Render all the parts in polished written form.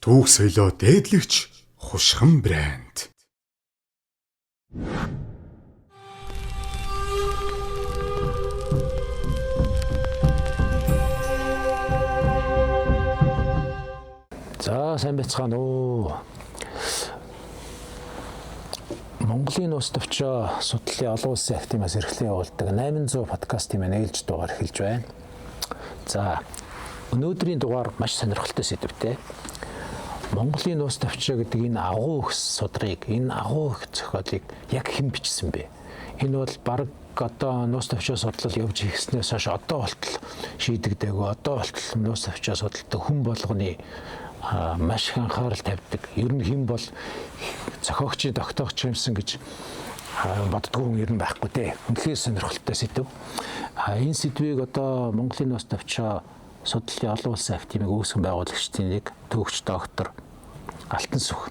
Түүх соёлоо дээдлэгч хушхан брэнд. За сайн байцгаана уу. Монголын нууц төвчөө судлалын олон улсын академиас эрхлэн явуулдаг 800 подкастын маань ээлж дугаар эхэлж байна. За өнөөдрийн дугаар маш сонирхолтой сэдвтэй. Монголын нууц төвчөө гэдэг энэ агуу их судрыг, энэ агуу их зохиолыг яг хэн бичсэн бэ? Энэ бол бараг одоо нууц төвчөө судлал явж ирснээс хойш одоо болтол шийдэгдээгүй, одоо болтол нууц төвчөө судалдаг хүн болгоны маш их анхаарал тавьдаг. Ер нь хэн бол зохиогчийн тогтоогч юмсан гэж боддгоо хүн ер нь байхгүй дээ. Үнэхээр сонирхолтой сэдв. Энэ сэдвийг одоо Монголын нууц төвчөө судлалын олон улсын академик үүсгэн байгуулагчдын нэг төвөгч доктор Алтан Сүх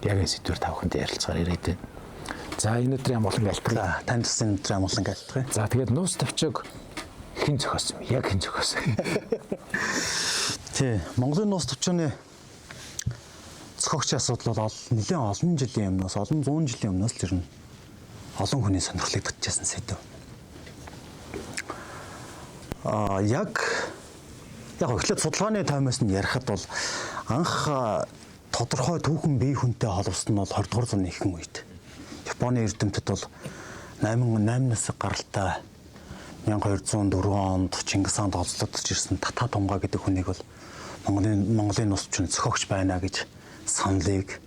яг энэ сэдвээр та бүхэнд ярилцгаар ирээд байна. За энэ өдрийн амгалан айлтгая. За танд бас энэ өдрийн амгалан айлтгая. За тэгээд нууц төвчөөг хэн зохиосон юм? Яг хэн зохиосон? Тий, Монголын нууц төвчөөний зохиогчийн асуудал бол нэлээд олон жилийн өмнөөс, олон зуун жилийн өмнөөс л ер нь олон хүний сонирхлыг татчихсан сэдв. Яг эхлээд судалгааны таймаас нь ярихад бол анх тодорхой түүхэн бие хүнтэй холбосон нь бол 20 дугаар зууны ихэнх үед. Японы эрдэмтэд бол 8 насны гаралтай 1204 онд Чингис хаанд олзлогдож ирсэн Тата Тунга гэдэг хүнийг бол Монголын нууц төвчний зохиогч байна гэж саналыг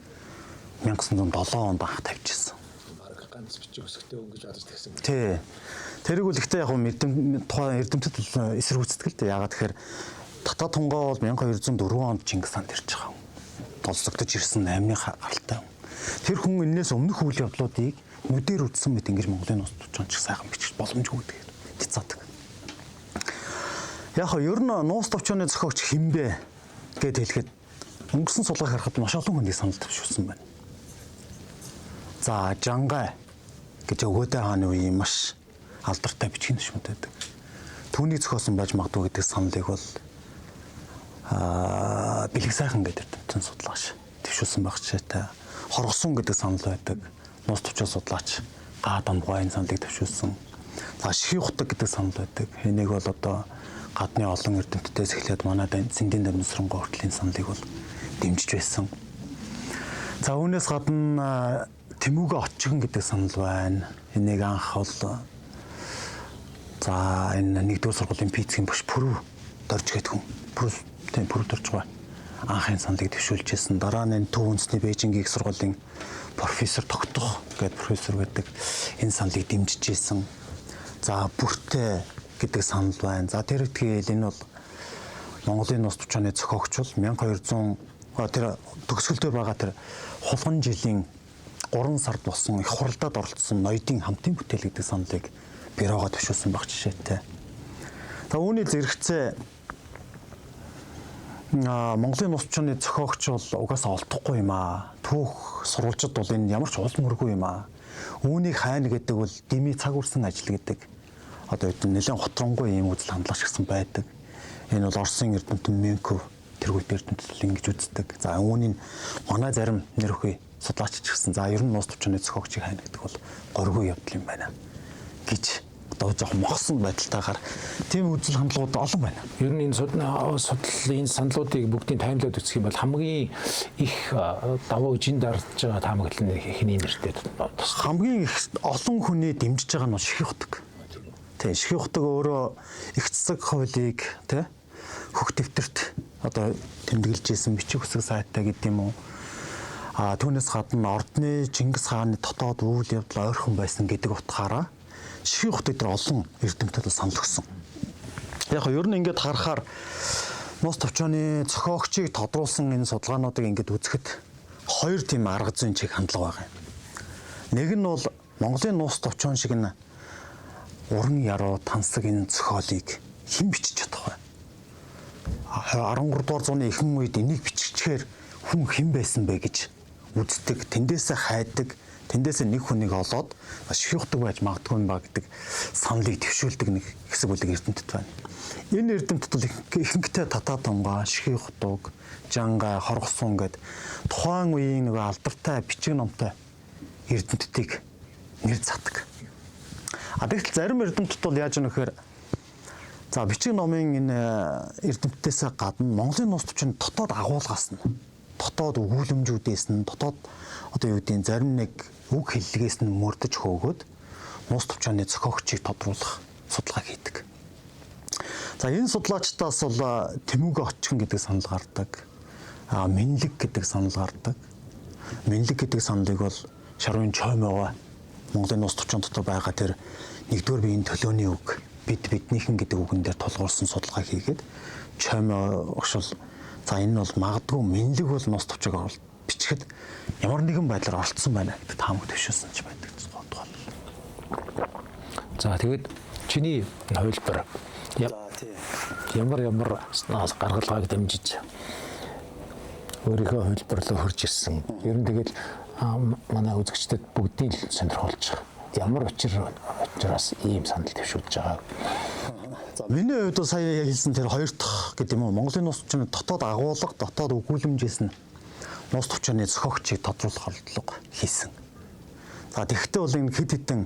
1907 онд анх тавьж ирсэн. Бараг ганц бичиг өсгөтэй хүн гэж бодож тэгсэн. Тий. Тэрийг бол ихтэй яг тухайн эрдэмтэд эсэргүүцдэг л дээ. Яагаад тэгэхээр Тата Тунга бол 1204 онд Чингис хаанд ирж байгаа хүн. Олзлогдож ирсэн 8-ны гаралтай хүн. Тэр хүн энээс өмнөх үйл явдлуудыг нүдээр үзсэн мэт ингэж Монголын нууц төвчөн ч сайхан бичих боломжгүй гэдэг цацаадаг. Яг нь ер нь нууц төвчөөний зохиогч хэн бэ гэд хэлэхэд өнгөрсөн судалгааг харахад маш олон хүний санал төвшүүлсэн байна. За Жангай гэж Өгөөдэй хааны үеийн маш алдартай бичгийн төшмөд байдаг. Түүний зохиосон байж магадгүй гэдэг саналыг бол Бэлэг сайхан гэдэг эрдэмтэн судлаач төвшүүлсэн байх жишээтэй. Хоргосон гэдэг санал байдаг. Нууц төвчөө судлаач Га Дамгой энэ саналыг төвшүүлсэн. За Шихий хутаг гэдэг санал байдаг. Энийг бол одоо гадны олон эрдэмтдээс эхлээд манай Цэндийн дамжсрангуй хүртэл энэ саналыг бол дэмжиж байсан. За үүнээс гадна Тэмүүгэ Очгон гэдэг санал байна. Энийг анх бол за энэ нэгдүгээр сургуулийн физикийн багш Пүрв Дорж гэдэг хүн. Пүрв Доржгой анх энэ саналыг төвшүүлж ирсэн. Дараа нь энэ Төв үндэсний Бээжингийн их сургуулийн профессор Тогтох гэдэг профессор байдаг энэ саналыг дэмжиж ирсэн. За Бүртэ гэдэг санал байна. За тэр үтгэл энэ бол Монголын нууц төвчөөний зохиогч бол 1200 тэр төгсгөл дээр байгаа тэр хулган жилийн 3 сард болсон их хуралдаад оролцсон ноёдын хамтын бүтээл гэдэг саналыг бюрогоо төвшүүлсэн баг жишээтэй. За үүний зэрэгцээ Монголын нууц төвчөөний зохиогч бол угаасаа олдохгүй юм аа. Түүх сурвалжид бол энэ ямар ч улам мөргүй юм аа. Үүнийг хайна гэдэг бол дими цаг үрсэн ажил гэдэг. Одоо энэ нэлээд хотронгүй ийм үзэл хандлага шигсэн байдаг. Энэ бол Оросын эрдэмтэн Менков тэргүүт эрдэмтэд ингэж үздэг. За үүнийг манай зарим нэр өхөө судлаач ч гэсэн за ер нь нууц төвчөөний зохиогчийг хайна гэдэг бол горгүй явдал юм байна гэж одоо жоохон мохсон байдалтайгаар тийм үзэл хандлагууд олон байна. Ер нь энэ судлал энэ саналуудыг бүгдийг таймлаад үзэх юм бол хамгийн их давуу жин дарж байгаа таамаглал нь хэний нэртэй тус. Хамгийн их олон хүний дэмжиж байгаа нь Шихий хутаг. Тий, Шихий хутаг өөрөө их цэцэг хуулийг тий хөх дэвтэрт одоо тэмдэглэж исэн бичиг үсэг сайтай гэдэг юм уу. А түүнээс гадна ордны Чингис хааны дотоод үйл явдал ойрхон байсан гэдэг утгаараа Шихий хутаг дээр олон эрдэмтэд санал өгсөн. Яг нь ер нь ингээд харахаар нууц төвчөөний зохиогчийг тодруулсан энэ судалгаануудыг ингээд үзэхэд хоёр тийм арга зүйн чиг хандлага байгаа юм. Нэг нь бол Монголын нууц төвчөөн шиг нь уран яруу тансаг энэ зохиолыг хэн бичиж чадах вэ? 13 дугаар зууны ихэнх үед энийг биччихээр хүн хэн байсан бэ гэж үздэг, тэндээсээ хайдаг, Тэндээс нэг хүнийг олоод шихи хутаг байж магадгүй юм ба гэдэг саналыг төвшүүлдэг нэг хэсэг бүлэг эрдэмтэд байна. Энэ эрдэмтэд бол ихэнхдээ татаа тунгаа, шихи хутаг, жангаа, хоргосун гэд тухайн үеийн нөгөө алдартай бичиг номтой эрдэмтдийг нэр затдаг. А тэгтэл зарим эрдэмтэд бол яаж юм гэхээр за бичиг номын энэ эрдэмтдээс гадна Монголын нууц төвчин дотоод агуулгаас нь, дотоод өгүүлэмжүүдээс нь, дотоод одоо юу гэдгийг зарим нэг үг хэллэгээс нь мөрдөж хөөгөөд нууц төвчөөний зохиогчийг тодруулах судалгаа хийдэг. За энэ судлаачдаас бол Тэмүүгэ очхон гэдэг санал гардаг. Минлэг гэдэг санал гардаг. Минлэг гэдэг саналыг бол Шаруын Чоймоогоо Монголын нууц төвчөн дотор байгаа тэр нэгдүгээр биеийн төлөөний үг бид биднийхэн гэдэг үгэн дээр тулгуурсан судалгаа хийгээд Чоймоо огшол за энэ бол магадгүй минлэг бол нууц төвчөг оруулалт бичихэд ямар нэгэн байдлаар оролцсон байна гэдэг таамаг төвшөөсөн ч байдаг тухай. За тэгэд чиний хувилбар ямар ямар гаргалгааг дэмжиж өөрийнхөө хувилбар руу хөрж ирсэн. Ер нь тэгэл манай үзэгчдэд бүгдийг л сонирхолж байгаа. Ямар учираас ийм санал төвшүүлж байгаа. За миний хувьд сая хэлсэн тэр хоёр дахь гэдэг юм уу Монголын нууц төвчний дотоод агуулга, дотоод өгүүлэмжээс нь нууц төвчний зохиогчийг тодруулах оролдлого хийсэн. За тэгэхдээ бол энэ хэд хэдэн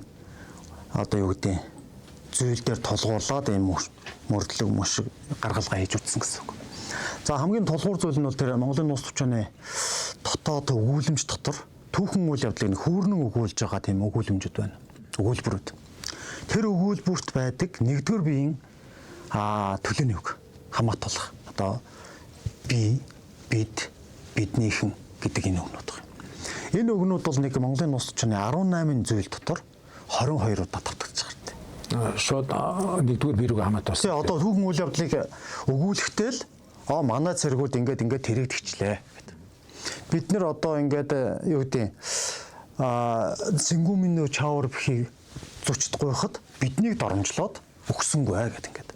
одоо юу гэдэг зүйл дээр тулгуурлаад ийм мөрдлөг мөшиг гаргалгаа хийж үтсэн гэсэн үг. За хамгийн тулгуур зүйл нь бол тэр Монголын нууц төвчний дотоод өгүүлэмж дотор түүхэн үйл явдлыг хүүрнэн өгүүлж байгаа тийм өгүүлэмжүүд байна. Өгүүлбэрүүд. Тэр өгүүлбэрт байдаг нэгдүгээр биеийн төлөөний үг хамаатуулах. Одоо би, бид, биднийхэн гэдэг энэ үгнүүд байна. Энэ үгнүүд бол нэг Монголын нууц төвчний 18 зүйл дотор 22 удаа давтагдаж гардаг. Шууд нэгдүгээр бие рүү хамаатуулсан. Тэгээ одоо түүхэн үйл явдлыг өгүүлэхдээ л манай цэргүүд ингээд ингээд тэрэгдчихлээ гэдэг. Бид нэр одоо ингээд юу гэдэг Сэнгүүмийн нөө чаавар бихийг зочд гуйхад биднийг доромжлоод өгсөнгүй гэдэг ингээд.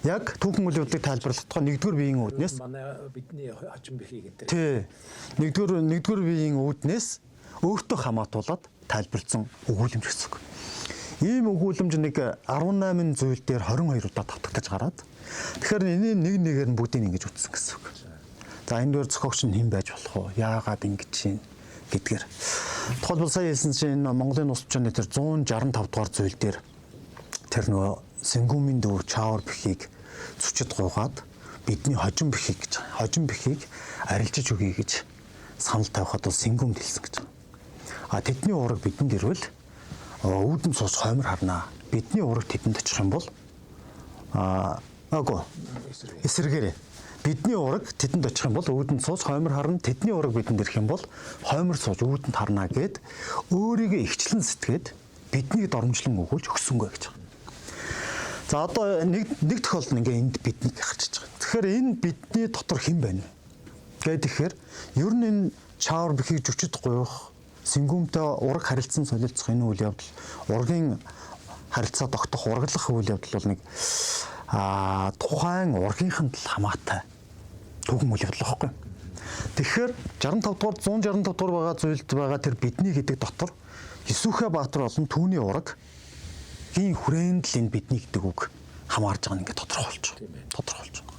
Яг түүхэн үйл явдлыг тайлбарлахдаа нэгдүгээр биеийн үүднээс манай бидний хожим бихийг энэ. Тий. Нэгдүгээр биеийн үүднээс өөртөө хамаатуулаад тайлбарлсан өгүүлэмж гэсэн үг. Ийм өгүүлэмж нэг 18 зүйл дээр 22 удаа давтагдаж гараад тэгэхээр энэ нэг нэгээр нь бүгдийг ингэж үтсэн гэсэн үг. За энэ дээр зохиогч нь хэн байж болох вэ? Яагаад ингэж чинь гэдгээр. Тухайлбал сая хэлсэн чинь энэ Монголын нууц төвчний тэр 165 дугаар зүйл дээр тэр нөгөө Сэнгүүмийн дүү Чаавар бихийг зүчид гуйгаад бидний хожим бихийг гэж хожим бихийг арилжиж өгье гэж санал тавихад бол Сэнгүүмд хэлсэн гэж. А тэдний ураг бидэнд ирвэл үүдэн цус хоймор харнаа. Бидний ураг тэдэнд очих юм бол аагүй эсэргээрээ бидний ураг тэдэнд очих юм бол үүдэнд сууж хоймор харна. Тэдний ураг бидэнд ирэх юм бол хоймор сууж үүдэнд харна гэд өөрийгөө ихчлэн сэтгээд биднийг доромжлон өгүүлж өгсөнгүй гэж байгаа. За одоо нэг тохиолдол ингээ энд биднийг гарч иж байгаа. Тэгэхээр энэ бидний дотор хэн байна вэ? Гэт тэгэхээр ер нь энэ чаавар бихийг жүчид гуйх, Сэнгүүмтэй ураг харилцан солилцох энэ үйл явдал, ургийн харилцаа тогтох, ураглах үйл явдал бол нэг тухайн ургийнханд л хамаатай түүхэн үйл явдал байхгүй. Тэгэхээр 65 дугаар 165 дугаар байгаа зүйлд байгаа тэр бидний гэдэг дотор Есүхэ Баатар болон түүний ураг гийн хүрээнд л энэ бидний гэдэг үг хамаарж байгаа нь ингээд тодорхойлж байгаа. Тодорхойлж байгаа.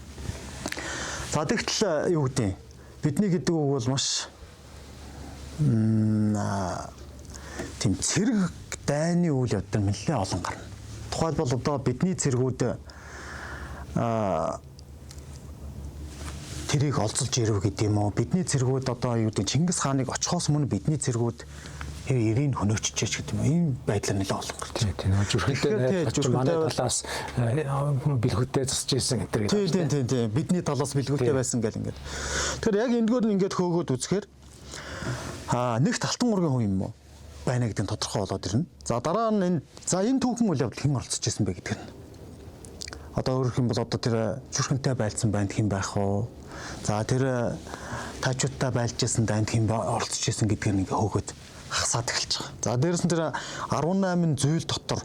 За тэгтэл юу гэдэг бидний гэдэг үг бол маш тийм цэрэг дайны үйл явдал нэлээд олон гарна. Тухайлбал одоо бидний цэргүүд тэрийг олзолж ирэв гэдэг юм уу? Бидний цэргүүд одоо юу гэдэг Чингис хааныг очихоос өмнө бидний цэргүүд эрийг хөнөөччээч гэдэг юм уу? Ийм байдлаар нэлээд олон гарч байна. Тийм үү. Зүрхэнтэй манай талаас бэлгүүтэй засч ирсэн гэдэг. Тийм тийм тийм. Бидний талаас бэлгүүтэй байсан гэл ингээд. Тэгэхээр яг эндгээр нь ингээд хөөгөөд үзэхээр нэгт алтан ургийн хүн юм уу? Байна гэдэг нь тодорхой болоод ирнэ. За дараа нь энэ энэ түүхэн үйл явдал хэн оролцож исэн бэ гэдэг нь. Одоо өөрөх юм бол одоо тэр зүрхэнтэй байлцсан байнд хэн байх вэ? За тэр тажуудтай байлж исэн дайнд хэн оролцож исэн гэдгээр нь ингээ хөөгөөд хасаад эхэлж байгаа. За дээрэс нь тэр 18 зүйл дотор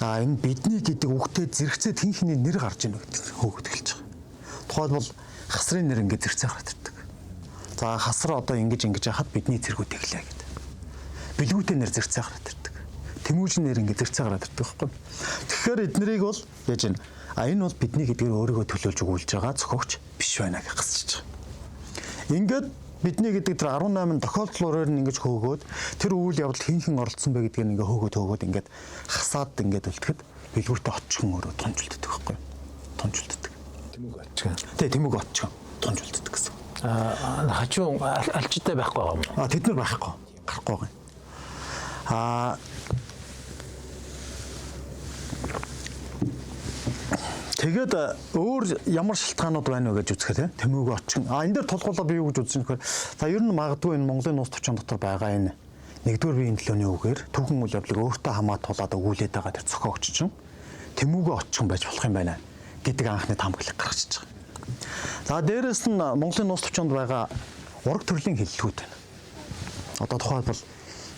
энэ бидний гэдэг үгтэй зэрэгцээ тэнхний нэр гарч ийнэ гэдэг хөөгөөд эхэлж байгаа. Тухайлбал хасрын нэр ингээ зэрэгцээ гараад ирдэг. За хасар одоо ингэж ингэж яхад бидний цэргүүд тэглээ гэдэг. Бэлгүүтэй нэр зэрцээ гараад ирдэг. Тэмүүжин нэр ингээд зэрцээ гараад ирдэг байхгүй. Тэгэхээр эднэрийг бол яаж вэ? А энэ бол бидний гэдгээр өөрийгөө төлөөлж өгүүлж байгаа зохиогч биш байна гэж гасчих байгаа. Ингээд бидний гэдэг тэр 18 тохиолдлоор нь ингэж хөөгөөд тэр үйл явдал хэн хэн оролцсон бэ гэдгийг ингээ хөөгөөд ингээд хасаад ингээд үлдэхэд бэлгүүртээ отчхон өөрөө тунж үлддэг байхгүй. Тунж үлддэг. Тэмүүг отчхон. Тий, тэмүүг отчхон тунж үлддэг гэсэн. Аа хажуу алчтай байхгүй байгаа юм уу? А тэд нар байхгүй. Гарахгүй байгаа юм. Аа тэгээд өөр ямар шалтгаанууд байна вэ гэж үзэхээр тийм тэмүүг очин. А энэ дээр тулгуурлаа би юу гэж үзсэн гэхээр за ер нь магадгүй энэ Монголын нууц төвчөн дотор байгаа энэ нэгдүгээр биеийн төлөөний үгээр түүхэн үйл явдлыг өөртөө хамаатуулаад өгүүлээд байгаа тэр зохиогч чинь тэмүүг очин байж болох юм байна гэдэг анхны таамаглал гаргаж байгаа. За дээрэс нь Монголын нууц төвчөнд байгаа ураг төрлийн хэллэгүүд байна. Одоо тухайлбал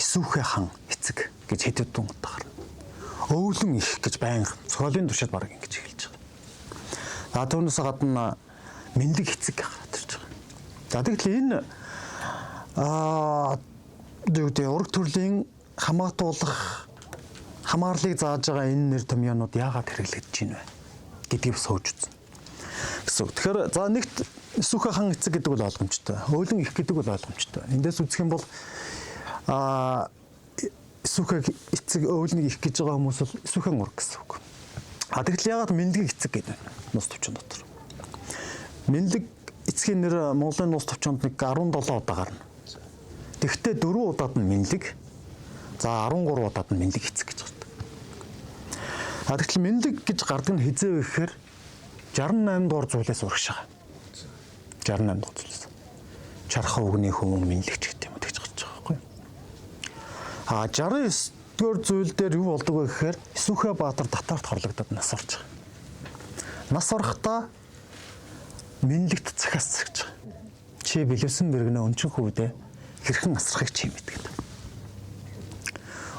Исүүхэ хан эцэг гэж хэд хэдэн удаа гарна. Өвлөн их гэж байнга зохиолын туршид баг ингэж хэлж байгаа. За түүнээс гадна Мэнлэг эцэг гараад ирж байгаа. За тэгтэл энэ ураг төрлийн хамаатуулах хамаарлыг зааж байгаа энэ нэр томьёонууд яагаад хэрэглэгдэж байна вэ гэдгийг сууж үзнэ гэсэн үг. Тэгэхээр за нэгт Исүүхэ хан эцэг гэдэг бол ойлгомжтой. Өөлөн их гэдэг бол ойлгомжтой. Эндээс үзэх юм бол Исүүхэг эцэг өөлнийг их гэж байгаа хүмүүс бол Исүүхэн ураг гэсэн үг. А тэгтэл яагаад Мэнлэг эцэг гэдэг нууц төвчөн дотор. Мэнлэг эцгийн нэр Монголын нууц төвчөнд нэг 17 удаа гарна. Тэгвэл 4 удаад нь Мэнлэг, за 13 удаад нь Мэнлэг эцэг гэж гардаг. А тэгтэл Мэнлэг гэж гардаг нь хизээ вэ гэхээр 68 дугаар зүйлээс урагш байгаа. 68 дугаар зүйлээс. Чархан үгний хүмүүн Мэнлэгч гэдэг юм тэгж гарч байгаа байхгүй. А 69 дугаар зүйл дээр юу болдог вэ гэхээр Исүүхэ Баатар татарт хорлогдоод нас орж байгаа. Нас орохдоо Мэнлэгт захиас цагж байгаа. Чи бэлэвсэн мэрэгнээ өнчин хүүдээ хэрхэн асрахыг чи мэддэг.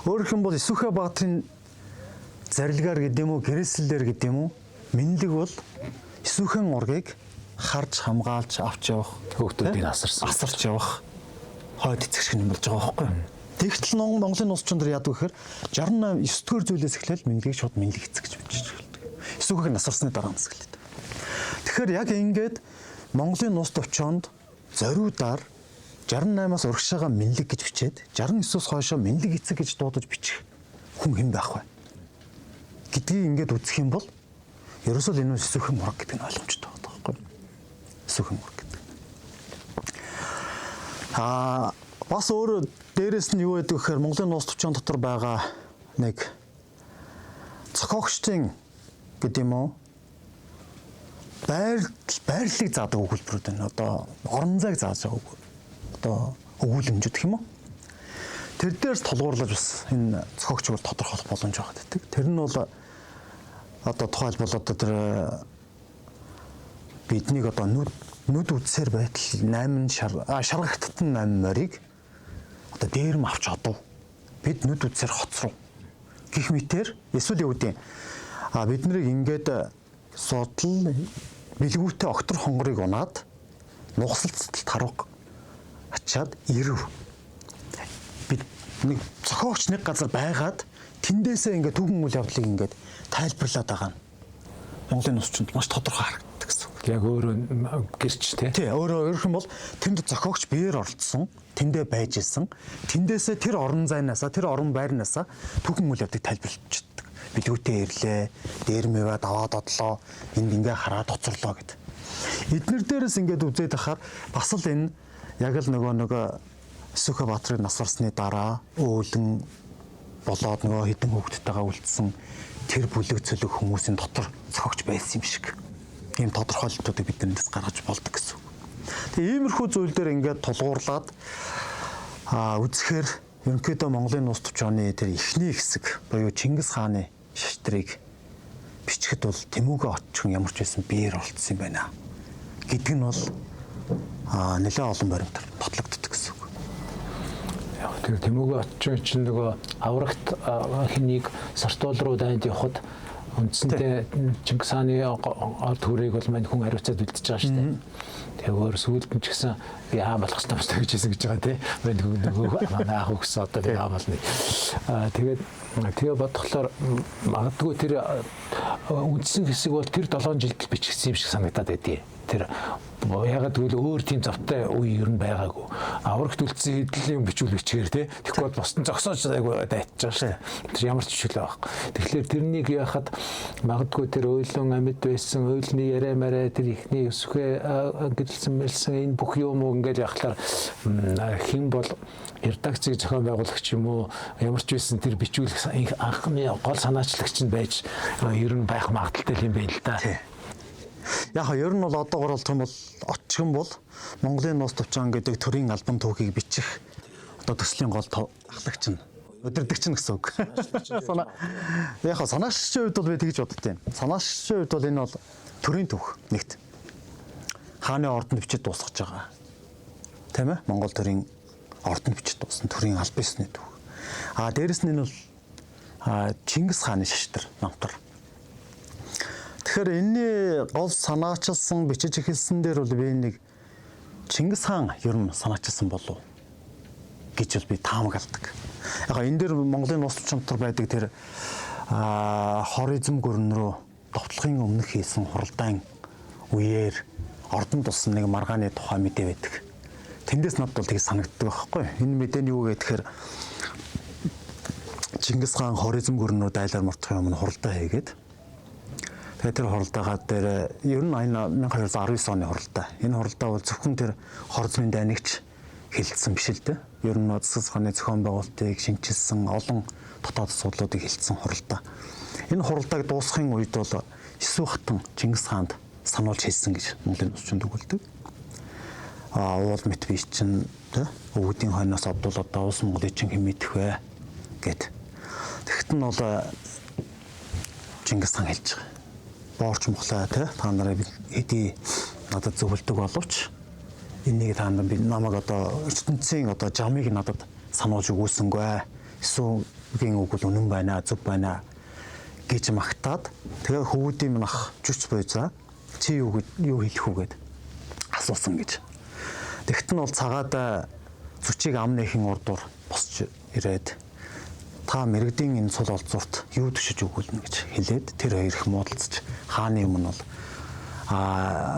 Өөрөөр хэлбэл Исүүхэ Баатрын зарилгаар гэдэг юм уу, гэрээслэлээр гэдэг юм уу, Мэнлэг бол Исүүхэн ургийг харж хамгаалж авч явах хүүхдүүдийг асарсан. Асарч явах хойд эцэг шиг юм болж байгаа байхгүй юу? Тэгтэл Монголын нууц чон дээр яадаг гэхээр 68 9 дугаар зүйлээс эхлээл Мэнлэгийг шууд Мэнлэг эцэг гэж бичиж эхэлдэг. Исүүхийг насарсны дараа нас эхэлдэг. Тэгэхээр яг ингээд Монголын нууц төвчөнд зориудаар 68-аас урагшаага Мэнлэг гэж бичээд 69-ос хойшоо Мэнлэг эцэг гэж дуудаж бичих хүн хэн байх вэ гэдгийг ингээд үзэх юм бол ерөөсөө л энэ Исүүхэн мураг гэдэг нь ойлгомжтой байгаа байхгүй юу? Исүүхэн мураг гэдэг. Аа бас өөрөө дээрэс нь юу гэдэг гэхээр Монголын нууц төвчөн дотор байгаа нэг зохиогчдын гэдэг юм уу байрлалыг заадаг өгүүлбэрүүд байна. Одоо орон зайг зааж байгаа үг. Одоо өгүүлэмжүүд гэх юм уу? Тэр дээрс тулгуурлаж бас энэ зохиогч бол тодорхойлох боломж байгаа гэдэг. Тэр нь бол одоо тухайлбал одоо тэр биднийг одоо нүд үдсээр байтал 8 шаргагтат нь 8 морийг одоо дээрэм авч одов. Бид нүд үдсээр хоцров. Гэх мэтэр эсвэл юу гэдэг а бид нарыг ингээд судал бэлгүүтээ октор хонгорыг унаад нугасалцтал тарууг ачаад ирэв. Бид нэг зохиогч нэг газар байгаад тэндээсээ ингээд түүхэн үйл явдлыг ингээд тайлбарлаад байгаа нь Монголын нуусчинд маш тодорхой харагддаг гэсэн үг. Яг өөрөө гэрч тий. Тий, өөрөө өөрөх юм бол тэнд зохиогч биеэр оролцсон, тэндээ байж исэн. Тэндээсээ тэр орон зайнаасаа, тэр орон байрнаасаа түүхэн үйл явдлыг тайлбарлаж чаддаг. Бэлгүүтээ ирлээ, дээр мэвэ даваад одлоо, энд ингээ хараад хоцорлоо гэд. Эднэр дээрээс ингээд үзээд ахаар бас л энэ яг л нөгөө Исүүхэ Баатрыг нас барсны дараа өөлөн болоод нөгөө хідэн хүүхдтэйгээ үлдсэн тэр бүлэг цөлөг хүмүүсийн дотор зохиогч байсан юм шиг. Ийм тодорхойлолтуудыг бид эндээс гаргаж болдог гэсэн үг. Тэгээ иймэрхүү зүйл дээр ингээд тулгуурлаад үзэхээр ерөнхийдөө Монголын нууц төвчөөний тэр эхний хэсэг буюу Чингис хааны шаштрыг бичихэд бол Тэмүүгээ отчхон ямар ч байсан биеэр олцсон юм байна гэдэг нь бол нэлээд олон баримтаар тотлогддог гэсэн үг. Тэр Тэмүүгээ отчхон чинь нөгөө аврагт хэнийг Сартуул руу дайнд явхад Үндсэндээ Чингис хааны гол түүрийг бол мань хүн хариуцаад үлдчихэж байгаа шүү дээ. Тэгээ өөр сүүлд нь ч гэсэн би хаан болох ёстой гэж хэлсэн гэж байгаа тий. Мань хүн нөгөө манай ах өгсөн одоо би хаан болно. Тэгээд тэгээ бодглохлоор магадгүй тэр үндсэн хэсэг бол тэр 7 жилд л бичигдсэн юм шиг санагдаад байдгийг. Тэр ягаад гэвэл өөр тийм завтай үе ер нь байгаагүй. Аврагт үлдсэн хэдлийн юм бичүүл бичгээр тий. Тэгэхгүй бол бусд нь зогсоож айгүй дайтж байгаа шүү. Тэр ямар ч чөлөө байхгүй. Тэгэхээр тэрнийг яхад магадгүй тэр уйлан амьд байсан, уйлны яриа мараа тэр ихний өсөхөө гэрлсэн мэлсэн энэ бүх юм уу ингээд яхалаар хэн бол редакцийг зохион байгуулагч юм уу ямар ч байсан тэр бичүүлэх анхны гол санаачлагч нь байж ер нь байх магадaltaй юм байна л да. Яг нь ер нь бол одоогор бол том бол очгон бол Монголын нууц тувчаан гэдэг төрийн албан түүхийг бичих одоо төслийн гол ахлагч нь удирдагч нь гэсэн үг. Санаа яг хаа санаачлагчийн хувьд бол би тэгж боддtiin. Санаачлагчийн хувьд бол энэ бол төрийн түүх нэгт. Хааны ордонд бичиж дуусгаж байгаа. Тийм ээ? Монгол төрийн ордонд бичиж дууссан төрийн албан ёсны түүх. А дээрэс нь энэ бол Чингис хааны шаштар намтар. Тэгэхээр энэний гол санаачилсан бичиж эхэлсэн дээр бол би нэг Чингис хаан ер нь санаачилсан болов гэж бол би таамагладаг. Яг энэ дээр Монголын нууц чамтар байдаг тэр хоризм гүрэн рүү довтлохын өмнөх хийсэн хуралдаан үеэр ордонд тулсан нэг маргааны тухай мэдээ байдаг. Тэндээс надад бол тэг санагддаг байхгүй. Энэ мэдээ нь юу гэхээр Чингис хаан хоризм гүрэн рүү дайлаар мөрдөх юм хуралдаа хийгээд тэгээд тэр хуралдаагаа дээр ер нь энэ 1219 оны хуралдаа. Энэ хуралдаа бол зөвхөн тэр хорзмын дайнагч хилцсэн биш л дээ. Ер нь Засаг хааны зохион байгуулалтыг шинчилсэн олон дотоод асуудлуудыг хилцсэн хуралдаа. Энэ хуралдааг дуусгахын үед бол Есү хатан Чингис хаанд сануулж хэлсэн гэж Монголын нууцчид өгүүлдэг. Уул мэт би чинь тэ өвгдийн хойноос одвол одоо улс Монголыг чинь хэн мэдэх вэ гэд. Тэгэхэд нь бол Чингис хаан хэлж байгаа. Боорч мухлаа тэ та нарыг хэдий надад зөвлөдөг боловч энийг та нар би намайг одоо ертөнцийн одоо жамыг надад сануулж өгүүлсэнгүй. Есүгийн үг бол үнэн байна, зөв байна гэж магтаад тэгээ хөвүүдийн минь ах жүч буйзаа чи юу хэлэх үү гэд асуусан гэж. Тэгт нь бол цагаад зүчийг ам нэхэн урдуур босч ирээд та мэрэгдийн энэ сул олзуурт юу төшөж өгүүлнэ гэж хэлээд тэр хоёр их муудалцж хааны өмнө бол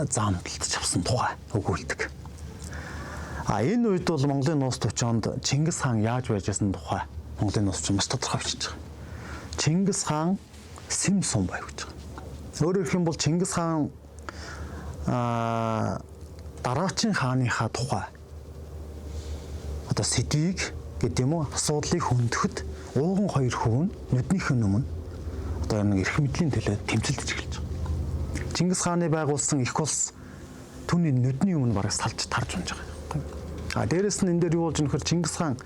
заамталт авсан тухай өгүүлдэг. Энэ үед бол Монголын нууц төвчөнд Чингис хаан яаж байж байсан тухай Монголын нууц төвчөн маш тодорхой бичиж байгаа. Чингис хаан сэм сум байв гэж байгаа. Өөрөөр хэлэх юм бол Чингис хаан дараачин хааныхаа тухай одоо сэдвийг гэдэг юм уу асуудлыг хөндөөхөд ууган хоёр хүүн нүднийх нь өмнө одоо нэг эрх мэдлийн төлөө тэмцэлдэж эхэлж байгаа. Чингис хааны байгуулсан их улс түүний нүдний өмнө бараг салж тарж унж байгаа юм. А дээрэс нь энэ дээр юу болж байгаа нөхөр Чингис хаан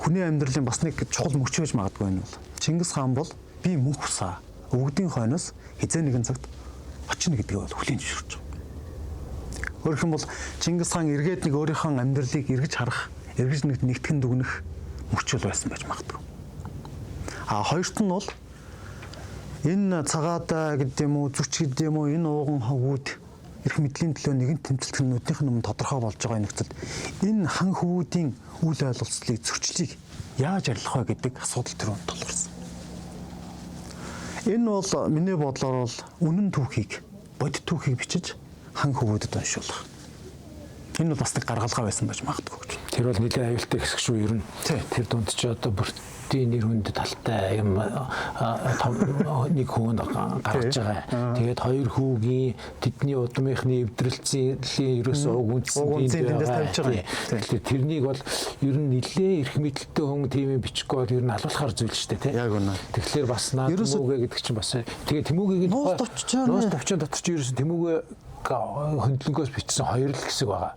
хүний амьдралын бас нэг чухал мөч байж магадгүй энэ бол. Чингис хаан бол би мөнх усаа өвгдийн хойноос хизээ нэгэн цагт очино гэдгийг бол хүлээн зөвшөөрч байгаа. Өөрөөр хэлбэл Чингис хаан эргээд нэг өөрийнхөө амьдралыг эргэж харах, эргэж нэг нэгтгэн дүгнэх мөчөл байсан байж магадгүй. А хоёрт нь бол энэ цагаадаа гэдэг юм уу, зүч гэдэг юм уу, энэ ууган хөвгүүд эрх мэдлийн төлөө нэгэн тэмцэлт нь нүднийх нь өмнө тодорхой болж байгаа нөхцөлд энэ хан хөвгүүдийн үйл ойлголцлыг зөрчлийг яаж арилгах вэ гэдэг асуудал тэр үнд тулгарсан. Энэ бол миний бодлоор бол үнэн түүхийг, бодит түүхийг бичиж хан хөвгүүдэд уншуулах. Энэ бол бас нэг гаргалгаа байсан байж магадгүй гэж. Тэр бол нэлээд аюултай хэсэг шүү ер нь. Тэр дунд чи одоо бүртийн нэр хүнд талтай юм нэг хүн гаргаж байгаа. Тэгээд хоёр хүүгийн тэдний удмынхны эвдрэлцлийн ерөөсөө уг үндсэн тэндээс тавьж байгаа. Тэгэхээр тэрнийг бол ер нь нэлээд эрх мэдэлтэй хүн тийм юм бичихгүй бол ер нь алуулахар зүйл шүү дээ тий. Яг үнэ. Тэгэхээр бас наад Тэмүүгээ гэдэг чинь бас тэгээ Тэмүүгийн нуус товчон дотор чи ерөөсөө Тэмүүгээ хөндлөнгөөс бичсэн хоёр л хэсэг байгаа.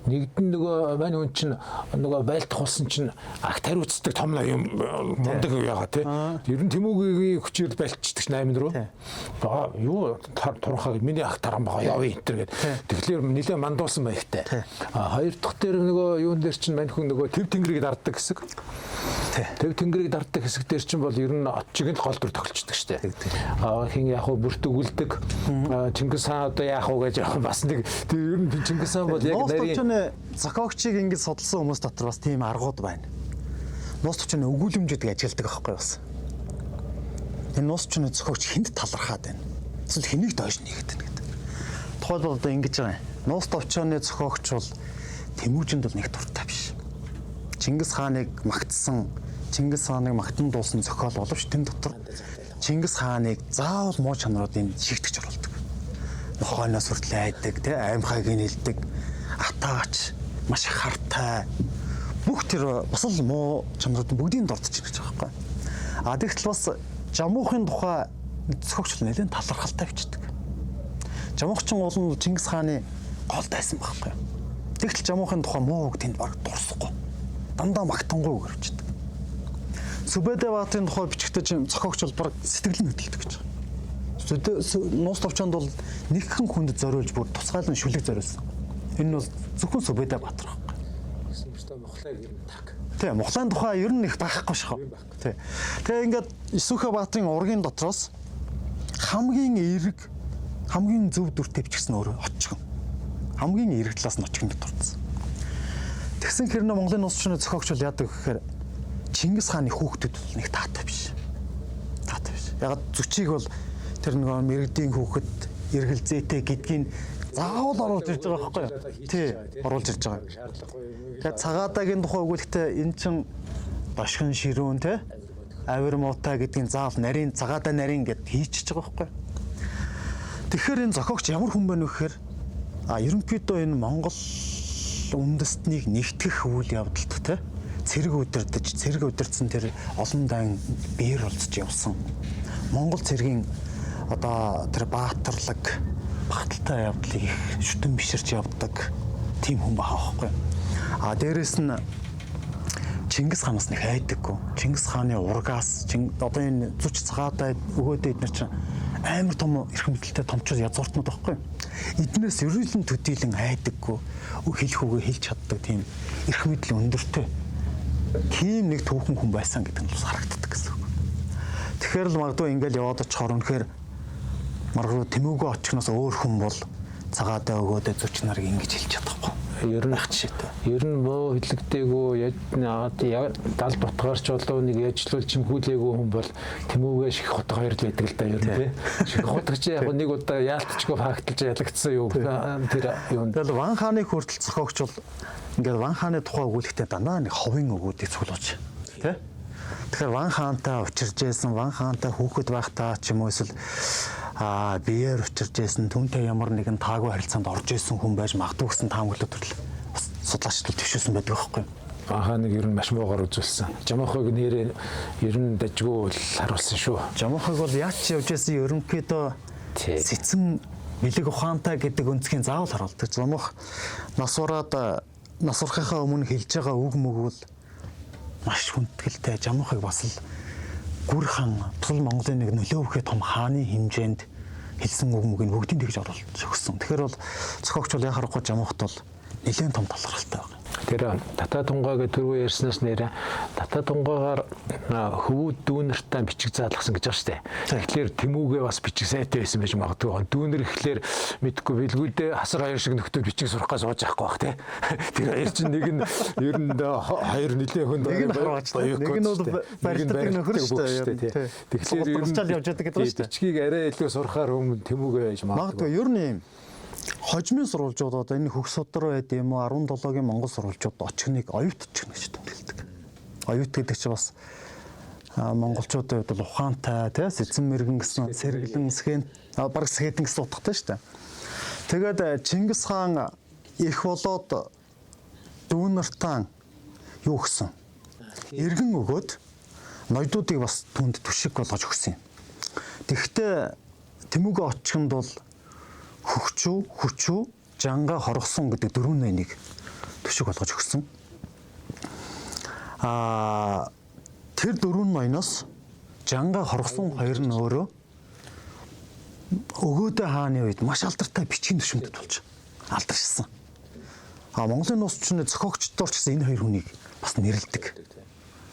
Нэгд нь нөгөө мань хүн чинь нөгөө байлтах улсан чинь агт хариуцдаг том юм мундаг яагаа тий. Ер нь Тэмүүгийн хүчээр байлтчихдаг 8 руу. Аа юу турхаа миний ах таран байгаа явъя энэ төр гэд. Тэгэхээр нилээ мандуулсан маягтай. А хоёр дахь дээр нөгөө юун дээр чинь мань хүн нөгөө төв тэнгэрийг дарддаг хэсэг. Төв тэнгэрийг дарддаг хэсэг дээр чинь бол ер нь отчиг нь гол дүр тоглолцдог штэ. А хин яг хуу бүрт өгүүлдэг. Чингис хаан одоо яах вэ гэж яг бас нэг тэр ер нь Чингис хаан бол яг нарийн зохиогчийг ингэж судалсан хүмүүс дотор бас тийм аргууд байна. Нууц төвчний өгүүлэмжүүдийг ажигладаг аахгүй бас. Энэ нууц төвчний зохиогч хүнд талархаад байна. Эсвэл хэнийг дойш нэгэд байна гэдэг. Тухайлбал одоо ингэж байгаа юм. Нууц төвчний зохиогч бол Тэмүүжинд бол нэг дуртай биш. Чингис хааныг магтсан, Чингис хааныг магтан дуусан зохиол боловч тэн дотор Чингис хааныг заавал муу чанаруудын шигтгэж оруулдаг. Нохойноос хүртэл айдаг, тэ аймхайг нэлдэг, атаач, маш их хартай. Бүх тэр бас л муу чанарууд бүгдийг дурдж ирж байгаа байхгүй. А тэгтэл бас Жамуухын тухай зохиогч нэлээд талархалтай бичдэг. Жамуух чинь уул нь Чингис хааны гол дайсан байхгүй. Тэгтэл Жамуухын тухай муу үг тэнд баг дурсахгүй. Дандаа магтангуй үг бичдэг. Сүбэдэ баатарын тухай бичгтээ зохиогч бол баг сэтгэл нь хөдөлдөг гэж байгаа. Нууц товчонд бол нэгхэн хүнд зориулж бүр тусгайлан шүлэг зориулсан. Энэ нь бол зөвхөн Сүбэдэ баатар байхгүй. Гэсэн мэт Мухлайг ер нь так. Тий, Мухлайн тухай ер нь их байхгүй шахав. Тий. Тэгээ ингээд Исүхэ баатарын ургийн дотроос хамгийн эерэг, хамгийн зөв дүртэй бичгсэн өөрөө очгон. Хамгийн эерэг талаас нь очгонд дурдсан. Тэгсэн хэрнээ Монголын нууц төвчний зохиогч бол яадаг гэхээр Чингис хааны хүүхдүүд бол нэг таатай биш. Таатай биш. Яг зүчийг бол тэр нөгөө мэрэгдийн хүүхэд эргэлзээтэй гэдгийг заавал оруулж ирж байгаа байхгүй юу? Тий, оруулж ирж байгаа. Тэгэхээр цагаадагийн тухай өгүүлэхдээ эн чин дошгон ширүүн те авир муутай гэдгийг заавал нарийн цагаадаа нарийн гэд хийчихэж байгаа байхгүй юу? Тэгэхээр энэ зохиогч ямар хүн бэ нөхөр а ерөнхийдөө энэ Монгол үндэстнийг нэгтгэх үйл явдалд те цэрэг удирдах, цэрэг удирдсан тэр олон дан биеэр олзож явсан. Монгол цэргийн одоо тэр баатарлаг багталтай явдлыг их шүтэн биширч явдаг тийм хүн баха байхгүй. А дээрэс нь Чингис хаанаас нэг айдаггүй. Чингис хааны ургаас одоо энэ зүч цагаатай өгөөдөө эднэр чинь амар том эрх мэдэлтэй томчууд язгууртнууд байхгүй. Эднээс ерөөлөн төдийлөн айдаггүй. Хэлэх үгээ хэлж чаддаг тийм эрх мэдэл өндөртэй. Тийм нэг түүхэн хүн байсан гэдэг нь бас харагддаг гэсэн үг. Тэгэхээр л магадгүй ингээл яваад очихоор үнэхээр маргуу Тэмүүгөө очихноос өөр хүн бол цагаадаа өгөөдөө зүч нарыг ингэж хэлж чадахгүй. Ер нь Байх жишээтэй. Ер нь муу хэлэгдээгүй дал дутгаар ч болов нэг яжлуул чимхүүлээгүй хүн бол Тэмүүгээ ших хотго хоёр л байдаг л да ер нь тий. Ших хотго чи яг нэг удаа яалтчгүй фактлж ялагдсан юу тэр юунд. Тэгэл Ван хааны хүртэл зохиогч бол ингээд Ван хааны тухай өгүүлэхдээ дандаа нэг ховын өгүүдийг цуглуулж тий. Тэгэхээр Ван хаантай учирж байсан, Ван хаантай хүүхэд байхдаа ч юм уу эсвэл биеэр учирж байсан, түүнтэй ямар нэгэн таагүй харилцаанд орж исэн хүн байж магадгүй гэсэн таамаглал төрөл бас судлаачдад төвшөөсөн байдаг байхгүй юу? Ван хааныг ер нь маш муугар үзүүлсэн. Жамуухыг нэрээ ер нь дажгүй л харуулсан шүү. Жамуухыг бол яаж ч явж байсан ерөнхийдөө цэцэн бэлэг ухаантай гэдэг өнцгийн заавал харуулдаг. Жамуух нас ураад нас урахынхаа өмнө хэлж байгаа үг мөг бол маш хүндэтгэлтэй. Жамуухыг бас л Гүр хаан тул Монголын нэг нөлөөвхөө том хааны хэмжээнд хэлсэн үг мөгийг бүгдийг тэгж оруулж өгсөн. Тэгэхээр бол зохиогч бол яхаарахгүй Жамуухт бол нэлээд том талархалтай байна. Тэр Татаа Тунгай гэх түрүү ярьснаас нэрээ Татаа Тунгайгаар хөвүүд дүүнертэй бичиг заалгасан гэж байгаа шүү дээ. Тэгэхээр Тэмүүгээ бас бичиг сайтай байсан байж магадгүй. Дүүнер ихлээр мэдхгүй билгүүдээ хасар хоёр шиг нөхдөө бичиг сурах гас сууж явахгүй бах те. Тэр хоёр чинь нэг нь ер нь хоёр нэлээд хүнд нэг нь хараач нэг нь бол барилдадаг нөхөр шүү дээ. Тэгэхээр ер нь явж байдаг гэдэг шүү дээ. Бичгийг арай илүү сурахаар өмнө Тэмүүгээ байж магадгүй. Ер нь юм хожмын сурвалжууд одоо энэ хөх судар байд юм уу 17-гийн Монгол сурвалжууд очгоныг оюут очгон гэж тэмдэглэдэг. Оюут гэдэг чинь бас монголчуудын хувьд бол ухаантай тий сэцэн мэрэгэн гэсэн сэргэлэн схэн баг сэхэтэн гэсэн утгатай шүү дээ. Тэгээд Чингис хаан их болоод дүүнартаа юу өгсөн? Иргэн өгөөд ноёдуудыг бас түнд түшиг болгож өгсөн юм. Тэгэхдээ Тэмүүгээ очгонд бол Хөгчүү, Хүчүү, Жанга, Хоргосон гэдэг дөрвөн ноёныг төшөг болгож өгсөн. Тэр дөрвөн ноёноос Жанга, Хоргосон хоёр нь өөрөө Өгөөдөө хааны үед маш алдартай бичгийн төшөмдөд болж алдаршсан. Монголын нууц түвшний зохиогчдоор ч гэсэн энэ хоёр хүнийг бас нэрлэдэг.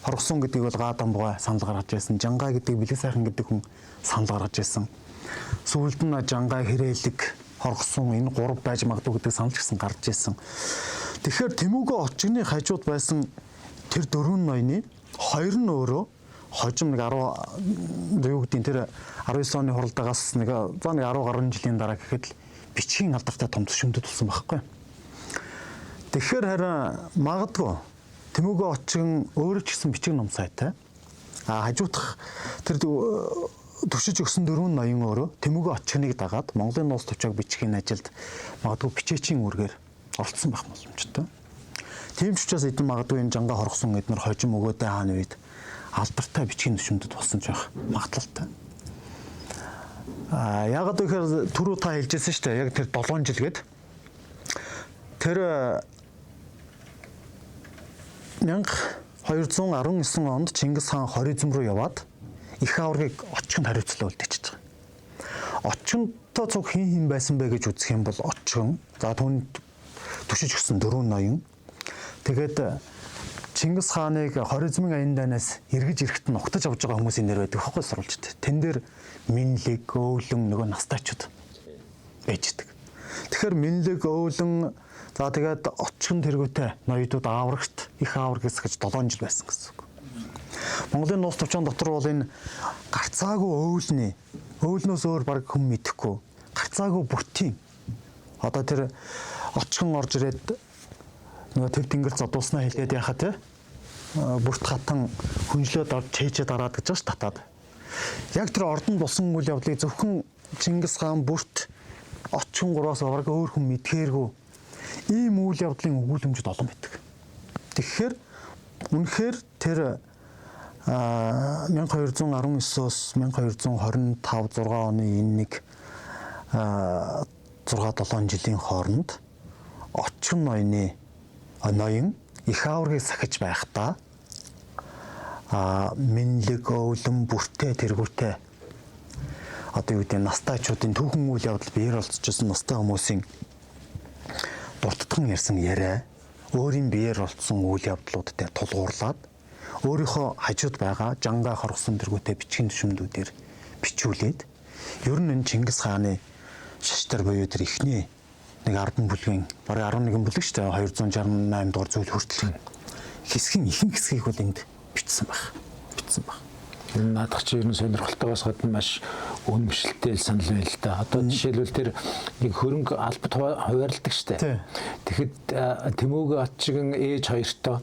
Хоргосон гэдгийг бол Гадамбугай санал гаргаж байсан. Жанга гэдгийг Бэлэг сайхан гэдэг хүн санал гаргаж байсан. Сүүлд нь Жанга, Хэрээлэг, Хоргосон энэ гурав байж магадгүй гэдэг санал ч гэсэн гарч ирсэн. Тэгэхээр Тэмүүгөө очигны хажууд байсан тэр дөрвөн ноёны хоёр нь өөрөө хожим нэг 10 юу гэдгийг тэр 19 оны хуралдаагаас нэг за нэг 10 гаруй жилийн дараа гэхэд л бичгийн алдартай том төшөмдөд болсон байхгүй. Тэгэхээр харин магадгүй Тэмүүгөө очин өөрөө ч гэсэн бичиг ном сайтай. Хажуудах тэр төшөж өгсөн дөрвөн ноён өөрөө Тэмүүгөө очигныг дагаад Монголын нууц төвчөөг бичгийн ажилд магадгүй бичээчийн үүргээр оролцсон байх боломжтой. Тийм ч учраас эдэн магадгүй энэ Жанга, Хоргосон эднэр хожим Өгөөдөө хааны үед алдартай бичгийн төшөмдөд болсон ч байх магадлалтай. Яагаад гэхээр түрүү та хэлжсэн шүү дээ. Яг тэр 7 жил гээд тэр 1219 онд Чингис хаан Хорезм руу яваад их аваргыг очгонд хариуцлаа үлдээчихэж байгаа. Очгонтой цуг хин хин байсан бэ гэж үзэх юм бол очгон, за түүнд төшөж өгсөн дөрвөн ноён. Тэгээд Чингис хааныг Хорезмын аян дайнаас эргэж ирэхэд нь угтаж авч байгаа хүмүүсийн нэр байдаг хөөхгүй сурвалжтай. Тэн дээр Минлэг, Өвлөн нөгөө настайчуд байждаг. Тэгэхээр Минлэг, Өвлөн за тэгээд очгон тэргүүтэй ноёдууд аврагт их авраг гэж 7 жил байсан гэсэн үг. Монголын нууц төвчөн дотор бол энэ гарцаагүй өвлний өвлнөөс өөр баг хүн мэдэхгүй гарцаагүй бүртийн одоо тэр очгон орж ирээд нөгөө төв тэнгэр зодуулснаа хэлээд яхаа те бүрт хатан хүнжлөөд орж чэйжээ дараад гэж байгаа ш татаад. Яг тэр ордонд болсон үйл явдлыг зөвхөн Чингис хаан бүрт очгон гураас авраг өөр хүн мэдхээргүй ийм үйл явдлын өгүүлэмжүүд олон байдаг. Тэгэхээр үнэхээр тэр 1219-оос 1225 6 оны энэ нэг 6 7 жилийн хооронд очгон ноёны ноён их аваргыг сахиж байхдаа Минлэг, Өвлөн, Бүртээ, тэргүүтээ одоо юу гэдэг настайчуудын түүхэн үйл явдал биеэр олцчихсон настай хүмүүсийн дуртдхан ярьсан яриа өөрийн биеэр олцсон үйл явдлуудтай тулгуурлаад өөрийнхөө хажууд байгаа Жанга, Хоргосон тэргүүтээ бичгийн төшөмдүүдээр бичүүлээд ер нь энэ Чингис хааны шаштар буюу тэр ихний нэг 10 бүлгийн бараг 11 бүлэг шүү дээ 268 дугаар зүйл хүртэл хэсгийн ихэнх хэсгийг бол энд бичсэн байх. Бичсэн байх. Энэ наадах чи ер нь сонирхолтойгоос гадна маш үнэмшилтэй санал байна л да. Одоо жишээлбэл тэр нэг хөрөнгө албат хуваарлдаг штэ. Тэгэхэд Тэмүүгөө очигн ээж хоёртоо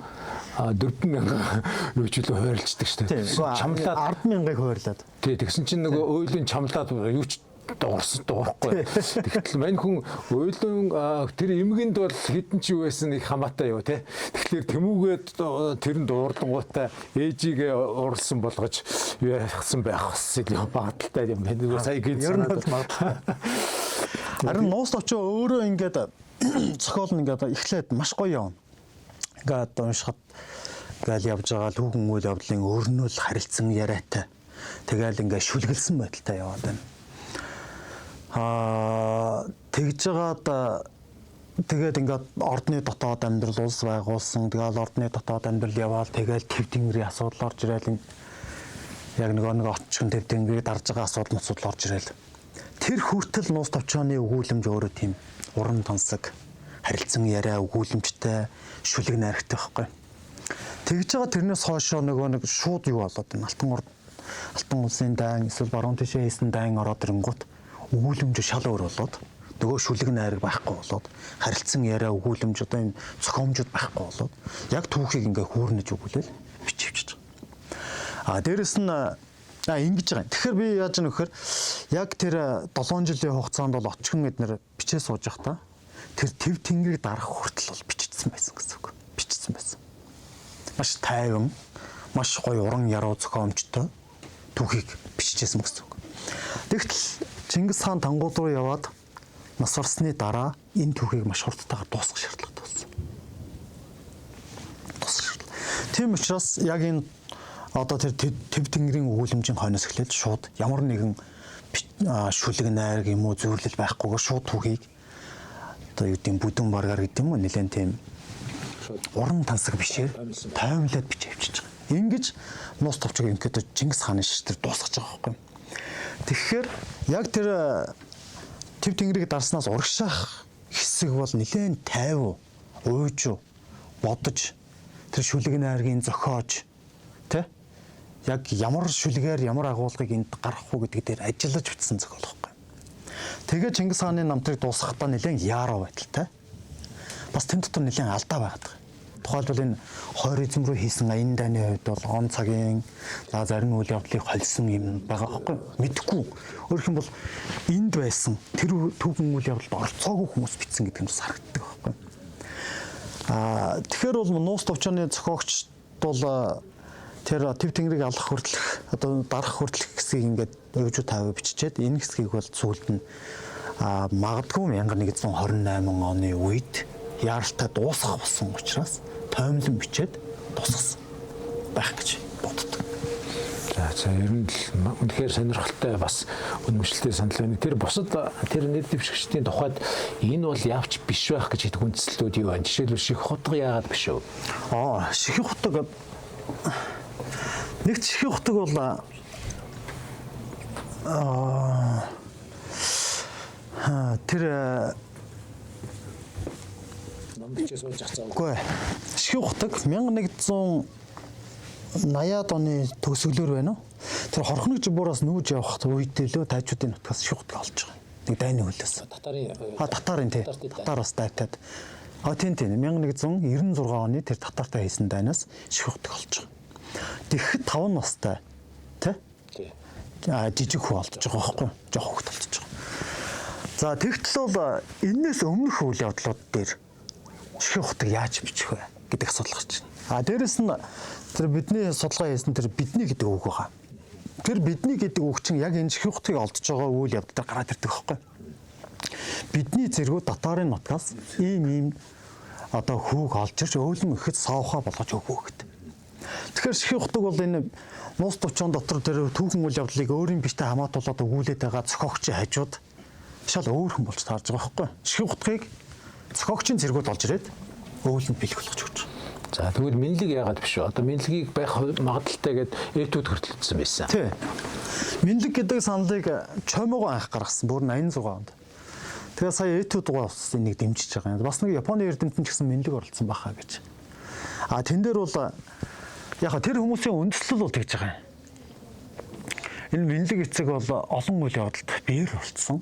4000 юу ч үлээ хуваарлцдаг штэ. Чамлаад 100000-ыг хуваарлаад. Тий, тэгсэн чинь нөгөө ойлын чамлаад юу ч дуурсан дуурахгүй. Тэгтэл мань хүн ойлон тэр эмгэнд бол хідэн ч юу байсан их хамаатай юу те. Тэгэхээр Тэмүүгээд тэр нь дуурлангуудаа ээжигээ урлсан болгож юу яасан байх бас илүү багадaltaй юм байна. Нөгөө сая гинт ер нь бол магадлал. Харин нууц товчоо өөрөө ингээд зохиол нь ингээд эхлээд маш гоё явна. Ингээд уншихад ингээл явж байгаа л хүүхэн үйл явдлын өрнөл харилцан яриатай. Тэгэл ингээд шүлгэлсэн байдалтай яваад байна. Тэгж жагаад тэгээд ингээд ордны дотоод амьдрал улс байгуулсан. Тэгэл ордны дотоод амьдрал яваал тэгэл төв тэнгэрийн асуудал орж ирээл яг нөгөө нэг очгон төв тэнгэрийг дарж байгаа асуудал мосуудал орж ирээл. Тэр хүртэл нууц товчооны өгүүлэмж өөрөө тийм уран тансаг харилцан яриа өгүүлэмжтэй шүлэг найрагтай байхгүй. Тэгж байгаа тэрнээс хойшоо нөгөө нэг шууд юу болоод байна. Алтан улсын дайн эсвэл баруун тишээ хийсэн дайн ороод ирэнгүүт өгүүлэмж шал өөр болоод нөгөө шүлэг найраг байхгүй болоод харилцан яриа өгүүлэмж одоо энэ зохиомжууд байхгүй болоод яг түүхийг ингээ хүүрнэж өгүүлэл бичивчиж байгаа. А дээрэс нь ингэж байгаа. Тэгэхээр би яаж юм нөхөр яг тэр 7 жилийн хугацаанд бол очгон эднэр бичээ сууж явахдаа тэр төв тэнгэрийг дарах хүртэл бол биччихсэн байсан гэсэн үг. Биччихсэн байсан. Маш тайван, маш гоё уран яруу зохиомжтой түүхийг биччихсэн гэсэн үг. Тэгтэл Чингис хаан тангууд руу яваад нас барсны дараа энэ түүхийг маш хурдтайгаар дуусгах шаардлагатай болсон. Дуусгах шаардлага. Тийм учраас яг энэ одоо тэр Төв Тэнгэрийн өгүүлэмжийн хойноос эхлээд шууд ямар нэгэн шүлэг найраг юм уу зүйрлэл байхгүйгээр шууд түүхийг одоо юу гэдэг бүдүүн баргаар гэдэг юм уу нэлээд тийм уран тансаг бишээр тоймлоод бичээ авчиж байгаа. Ингэж нуус товчог ерөнхийдөө Чингис хааны шиш тэр дуусгаж байгаа байхгүй. Тэгэхээр яг тэр Төв Тэнгэрийг дарснаас урагшаах хэсэг бол нэлээд тайв, уйж, бодож тэр шүлэг найргийн зохиож тэ яг ямар шүлгээр ямар агуулгыг энд гаргах уу гэдэг дээр ажиллаж бичсэн зохиол байхгүй. Тэгээ Чингис хааны намтрыг дуусгахдаа нэлээд яаруу байдалтай. Бас тэн дотор нэлээд алдаа байгаад байгаа. Тухайлбал энэ Хорезм руу хийсэн аян дайны хувьд бол он цагийн за зарим үйл явдлыг холсон юм байгаа байхгүй мэдэхгүй. Өөрөх юм бол энд байсан тэр түүхэн үйл явдалд оролцоогүй хүмүүс бичсэн гэдэг нь бас харагддаг байхгүй. Аа тэгэхээр бол нуус товчооны зохиогч бол тэр Төв Тэнгэрийг алах хүртэлх одоо дарах хүртэлх хэсгийг ингээд өвжүү тавь биччихэд энэ хэсгийг бол сүүлд нь магадгүй 1128 оны үед яаралтай дуусгах болсон учраас тоймлон бичээд дуусгасан байх гэж боддог. За ер нь л үнэхээр сонирхолтой бас үнэмшилтэй санал байна. Тэр бусад тэр нэр дэвшигчдийн тухайд энэ бол явч биш байх гэж хэлэх үндслүүд юу вэ? Жишээлбэл Ших хутга яагаад биш вэ? Ших хутга нэгт Ших хутга бол тэр ном бичээ суулж ах цаа. Үгүй. Ших хутга 1180-аад оны төгсгөлөөр байна уу? Тэр хорхоног жибуураас нүүж явах үед илүү тайчуудын нутгаас Ших хутга олж байгаа. Нэг дайны хөлөөс. Татарын татарын тий. Татар бас дайтаад. Тийм 1196 оны тэр татартай хийсэн дайнаас Ших хутга олж байгаа. Тэгэхэд 5 настай тий? Тий. Жижиг хүү олдож байгаа байхгүй юу? Жох хүүхэд олдож байгаа. За тэгтэл бол энээс өмнөх үйл явдлууд дээр Ших хутга яаж бичих вэ гэдэг асуудал гарч байна. А дээрэс нь тэр бидний судалгаа хийсэн тэр бидний гэдэг үг байгаа. Тэр бидний гэдэг үг чинь яг энэ Ших хутгийг олдож байгаа үйл явдал дээр гараад ирдэг байхгүй юу? Бидний зэргүү татарын нутгаас ийм одоо хүүг олж ирж өөлөн ихэд савхаа болгож өгөө гэдэг. Тэгэхээр Ших хутга бол энэ нуус товчоон дотор тэр түүхэн үйл явдлыг өөрийн бичтэй хамаатуулаад өгүүлээд байгаа зохиогчийн хажууд шал өөр хүн болж таарж байгаа байхгүй юу? Ших хутгийг зохиогчийн зэргүүд олж ирээд өөлөнд бэлэг болгож өгч байгаа. За тэгвэл Минлэг яагаад биш вэ? Одоо Минлэгийг байх магадлалтай гээд этюд хүртэл байсан. Тий. Минлэг гэдэг саналыг Чомого анх гаргасан. Бүр 86 онд. Тэгээ сая этюд дугаар утсыг нэг дэмжиж байгаа юм. Бас нэг Японы эрдэмтэн ч гэсэн Минлэг оролцсон байхаа гэж. А тэн дээр бол яг тэр хүмүүсийн үндэслэл бол тэгж байгаа юм. Энэ Минлэг эцэг бол олон үйл явдалд биеэр оролцсон.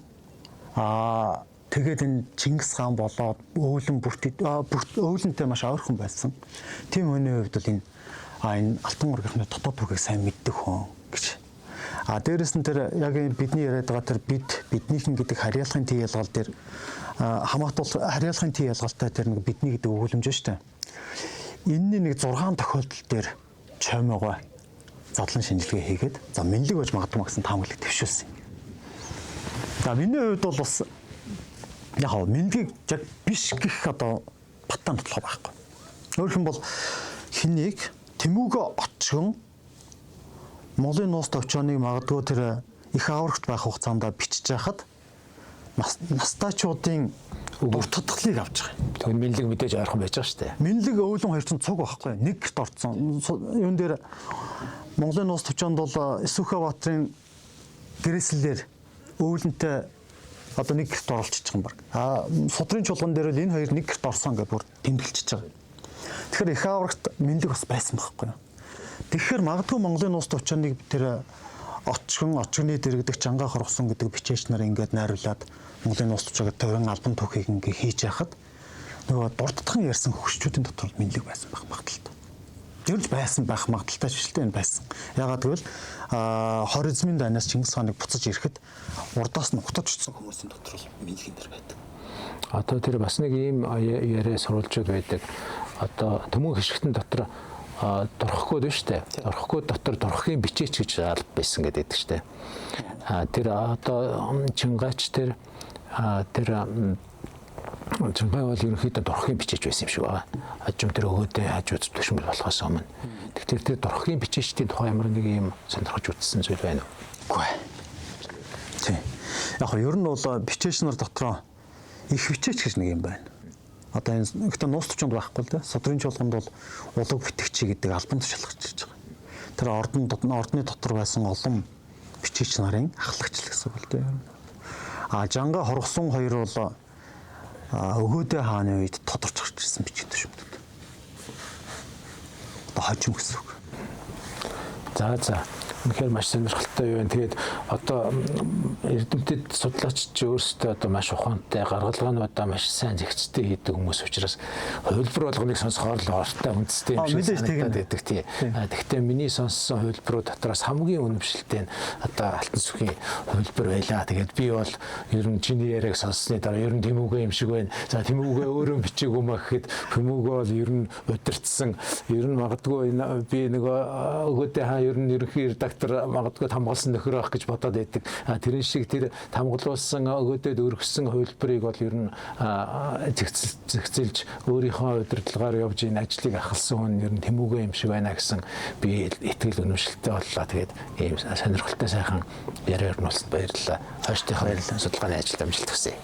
Аа тэгээд энэ Чингис хаан болоод өөлөн бүрт өөлөнтэй маш ойрхон байсан. Тийм хүний хувьд бол энэ энэ Алтан оргийнхны дотоод түүхийг сайн мэддэг хүн гэж. А дээрэс нь тэр яг энэ бидний яриад байгаа тэр биднийхэн гэдэг харьяалахын тий ялгал дээр хамаатуул харьяалахын тий ялгалтай тэр нэг бидний гэдэг өгүүлэмж шүү дээ. Энэний нэг 6 тохиолдол дээр Чоймогоо задлан шинжилгээ хийгээд за Минлэг байж магадгүй гэсэн таамаглалыг дэвшүүлсэн. За миний хувьд бол бас яг хав Минлэгийг яг биш гэх одоо батан тодлого байхгүй. Өөрөх юм бол хэнийг Тэмүүгөө очгон Монголын нуус товчооныг магадгүй тэр их аврагт байх хугацаанд бичиж байхад настаачуудын дуртатгалыг авч байгаа юм. Тэгвэл Минлэг мэдээж ойрхон байж байгаа шүү дээ. Минлэг өөлөн хоёр чинь цуг байхгүй. Нэг гэрт орцсон. Юун дээр Монголын нуус товчоонд бол Эсүхэ баатрын гэрээслэлээр өөлөнтэй одоо нэг гэрт оролцож байгаа юм баг. А судрын чуулган дээр бол энэ хоёр нэг гэрт орсон гэж бүр тэмдэглэж байгаа. Тэгэхээр их аврагт Минлэг бас байсан байхгүй юу? Тэгэхээр магадгүй Монголын нуус товчооныг тэр очгоны дэргэдэх Чангаа хоргосон гэдэг бичээч нар ингээд найруулад Монголын нуус товчоог тойрон албан түүхийг ингээд хийж яхад нөгөө дурдтхан ярьсан хөгшчүүдийн дотор Минлэг байсан байх магадлалтай. Тэрж байсан байх магадлалтай ч л энэ байсан. Ягаад гэвэл Хорезмын дайнаас Чингис хааныг буцаж ирэхэд урдаас нь угтаж очсон хүмүүсийн дотор бол Минлэг энэ байдаг. Одоо тэр бас нэг ийм яриа сурвалжууд байдаг. Одоо Төмөн хишгтэн дотор дурхгууд байна шүү дээ. Дурхгууд дотор дурхгийн бичээч гэж алба байсан гэдэг шүү дээ. Тэр одоо Чингаач тэр Тэр Жангай бол ерөнхийдөө дурхгийн бичээж байсан юм шиг байна. Хажим тэр өгөөдөө хажууд төшмөл болохоос өмнө. Тэгэхээр тэр дурхгийн бичээчдийн тухай ямар нэг юм сонирхож үзсэн зүйл байна уу? Үгүй. Тийм. Яг нь ер нь бол бичээч нар дотроо их бичээч гэж нэг юм байна. Одоо энэ гэхдээ нууц төвчөнд байхгүй л дээ. Содрын чуулганд бол улаг битгчий гэдэг албан тушаал гарч ирж байгаа. Тэр ордны дотор байсан олон бичээч нарын ахлагч л гэсэн үг л дээ. А Жанга хоргосон хоёр бол Өгөөдөө хааны үед тодорч гарч ирсэн бичиг төшмөд. Одоо хожим гэсэн үг. За. Үнэхээр маш сонирхолтой юу вэ? Тэгээд одоо эрдэмтэд судлаач чи өөрсдөө одоо маш ухаантай, гаргалгаануудаа маш сайн зэгцтэй хийдэг хүмүүс учраас хувилбар болгоныг сонсохоор л ортой үндэстэй юм шиг санагдаад байдаг тий. Гэхдээ миний сонссон хувилбарууд дотроос хамгийн үнэмшилтэй нь одоо Алтан сүхийн хувилбар байлаа. Тэгээд би бол ер нь чиний яриаг сонссны дараа ер нь Тэмүүгээ юм шиг байна. За Тэмүүгээ өөрөө бичээгүй маа гэхэд Тэмүүгээ бол ер нь удирдсан. Ер нь магадгүй би нөгөө өгөөдөө хаа ер нь ерөнхий редактор магадгүй хамгаалсан нөхөр байх гэж бодоод байдаг. Тэрэн шиг тэр хамгаалуулсан өгөөдөд өргөссөн хувилбарыг бол ер нь зэгцэлж өөрийнхөө удирдлагаар явж энэ ажлыг ахалсан хүн ер нь Тэмүүгээ юм шиг байна гэсэн би итгэл үнэмшилтэй боллоо. Тэгээд ийм сонирхолтой сайхан яриа өрнүүлсэнд баярлалаа. Хойштынхаа судалгааны ажилд амжилт хүсье.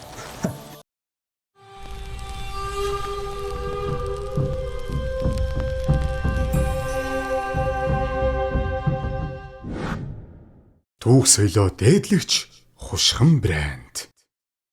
Түүх соёлоо дээдлэгч Хушхан брэнд.